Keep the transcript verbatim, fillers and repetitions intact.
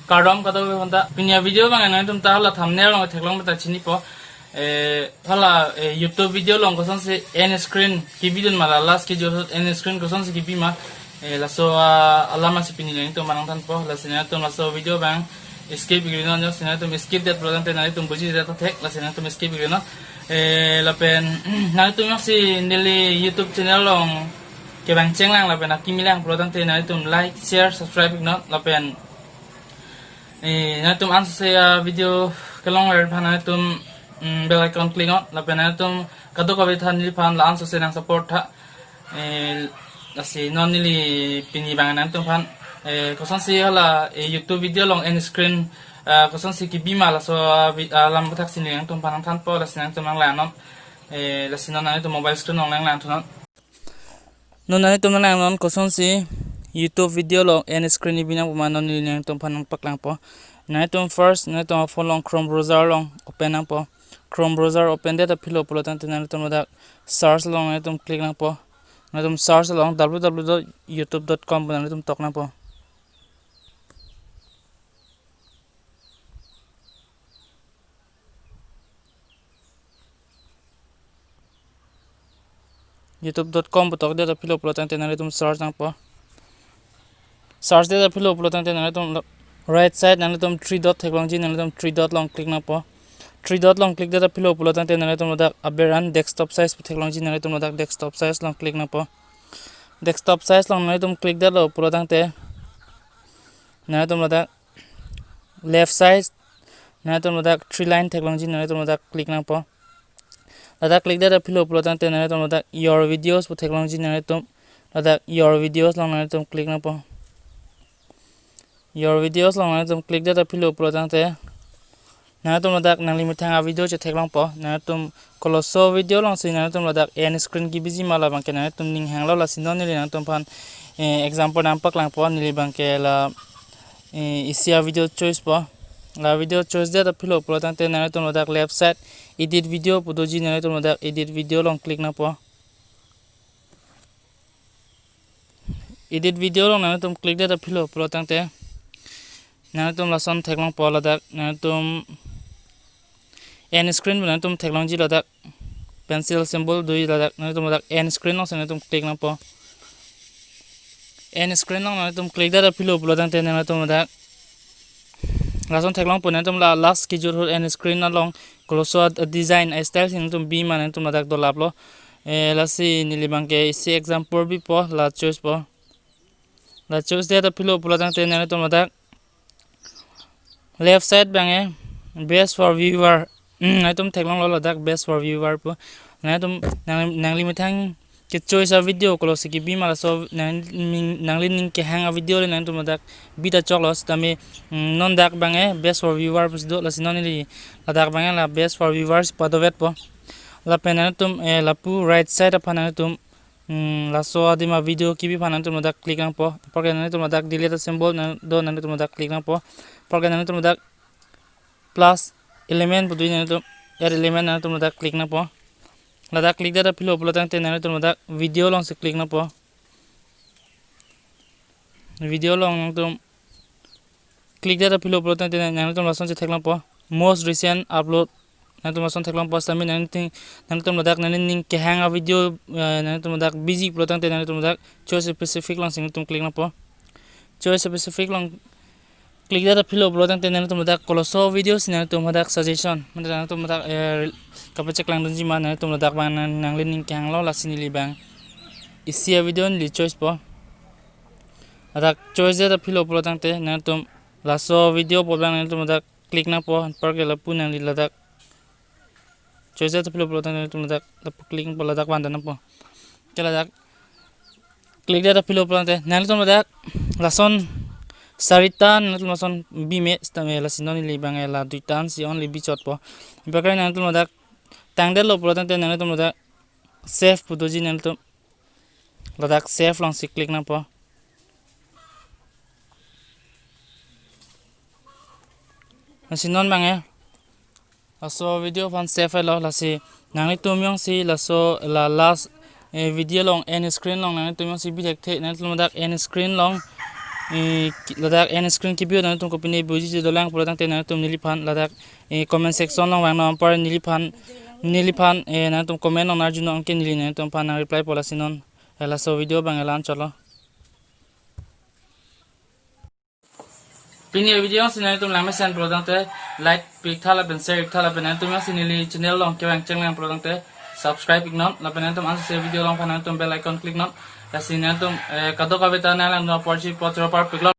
Kardom kadokave aphanta. Pini a-video abang nangtum ta hala thumbnail along theklong ta chinipo. Eh, hala, eh, YouTube video along kosonsi end screen kebidun ma, la last kejut ahut end screen kosonsi kebi ma. Eh, laso, ah, alam si pini nangtum aphan nangthanpo. Lasi nangtum laso video abang skip igri non, lasi nangtum skip det pulo tangte nangtum bujidet thek, lasi nangtum skip igri non. Eh, lapen nangtum jongsi neli YouTube channel along kevang chenglang lapen akimi lang pulo tangte nangtum like, share, subscribe non, lapen eh, nangtum ansose a-video kelongver aphan nangtum, mm, bell icon click non, lapen nangtum kadokave aphan neliphan la ansose nang support tha. Eh, lasi non neli pini abang nangtum aphan, eh, kosonsi hala, eh, YouTube video along end screen, eh, kosonsi kebi ma laso, ah, vi-, ah, alam aputhak si nangtum aphan nangthanpo, lasi nangtum nanglang non. Eh, lasi non nangtum mobile screen along nanglang thu non. Non nangtum nanglang non kosonsi YouTube video along end screen kebi nangpo ma, non neli nangtum aphan nangpaklangpo. Nangtum first nangtum phone along Chrome browser along open nangpo. Chrome browser open det aphi lo pulo tangte nangtum ladak search along nangtum click nangpo. Nangtum search along w w w dot youtube dot com pu nangtum tok nangpo. youtube dot com pu tok det aphi lo pulo tangte nangtum search nangpo. Search det aphi lo pulo tangte nangtum lo-, right side nangtum three dot theklongji, nangtum three dot along click nangpo. Three dot along click det aphi lo pulo tangte nangtum ladak aber an desktop size pu theklongji, nangtum ladak desktop size along click nangpo. Desktop size along nangtum click detlo pulo tangte nangtum ladak left side nangtum ladak three line theklongji, nangtum ladak click nangpo. Ladak click det aphi lo pulo tangte nangtum ladak your videos pu theklongji, nangtum ladak your videos along nangtum click nangpo. Your videos along nangtum click det aphi lo pulo tangte nangtum ladak nangli methang a-video chetheklongpo. Nangtum koloso video alongsi nangtum ladak end screen kebiji ma labang ke nangtum ning hanglo, lasi non neli nangtum aphan, eh, example nangpaklangpo. Neli abang ke la, eh, isi a-video choice po. La video choice det aphi lo pulo tangte nangtum ladak left side edit video pu doji, nangtum ladak edit video along click nangpo. Edit video along nangtum click det aphi lo pulo tangte nangtum lason theklongpo, ladak nangtum end screen pu nangtum theklongji, ladak pencil symbol doji, ladak nangtum ladak end screen alongsi nangtum click nangpo. End screen along nangtum click det aphi lo pulo tangte nangtum ladak lason theklongpo, nangtum la last kejut ahut end screen along koloso a-design a-style si nangtum bi ma nangtum ladak dolaplo. Eh, lasi neli abang ke isi example bipo, la choice po. La choice det aphi lo pulo tangte nangtum ladak left side abang ke best for viewer. Hmm, nangtum theklonglo ladak best for viewer pu. Nangtum nang, nangli methang ke-choice a-video kolosi kebi ma, laso nang, ning, nangli ning kehang a-video le nangtum ladak bi ta choklo sitame, mm, non dak abang ke best for viewer pusi do, lasi non neli ladak abang ke la best for viewers padovetpo. Lapen nangtum, eh, lapu right side aphan nangtum, mm, laso adim a-video kebi aphan nangtum ladak click nangpo. Apor ke nangtum ladak delete a-symbol nang do, nangtum ladak click nangpo. Apor ke nangtum ladak plus element pu doji, nangtum add element nangtum ladak click nangpo. Ladak click det aphi lo pulo tangte nangtum ladak video alongsi click nangpo. Video along nangtum click det aphi lo pulo tangte nangtum lason chetheklongpo most recent upload. Nangtum lason theklongpo sitame nangtum, nangtum ladak nangli ning kehang a-video, eh, nangtum ladak biji pulo tangte nangtum ladak choice specific alongsi nangtum click nangpo. Choice specific along click det aphi lo pulo tangte nangtum ladak koloso video si nangtum ladak suggestion, mane nangtum ladak, eh, kapacheklang dunji ma, nangtum ladak abang nang, nangli ning kehanglo, lasi neli abang isi a-video neli choice po. Ladak choice det aphi lo pulo tangte nangtum laso video pu abang nangtum ladak click nangpo, apor ke lapu nangli ladak choice det aphi lo pulo tangte nangtum ladak lapu click nangpo, ladak vandan nangpo. Ke ladak click det aphi lo pulo tangte nangtum ladak lason sarita nangtum lason bi me sitame, lasi non neli abang ke la duita ansi only bi chotpo. Apor ke nangtum ladak tangdet lo pulo tangte nangtum ladak save pu doji, nangtum ladak save alongsi click nangpo. Lasi non abang ke laso video aphan save lo, lasi nanglitum jongsi laso la last, eh, video along end screen along nanglitum jongsi bi thekthe, nangtum ladak end screen along eh, ki- ladak end screen kebi-o nangtum kopine buji si dolang pulo tangte nangtum neliphan ladak, eh, comment section along vangnon, anpar neliphan, neliphan, eh, nangtum comment along arjunon, anke neli nangtumphan nang reply po. Lasi non, eh, laso video abang la-an chotlo. Pini avideo si nangtum langmesen pulo tangte like piktha lapen share iktha lapen nangtum si neli channel along kevang chenglang pulo tangte subscribe iknon lapen nangtum ansi video along aphan nangtum bell icon click non. Lasi nangtum, eh, kadokave ta nanglang no porji potro par piklok.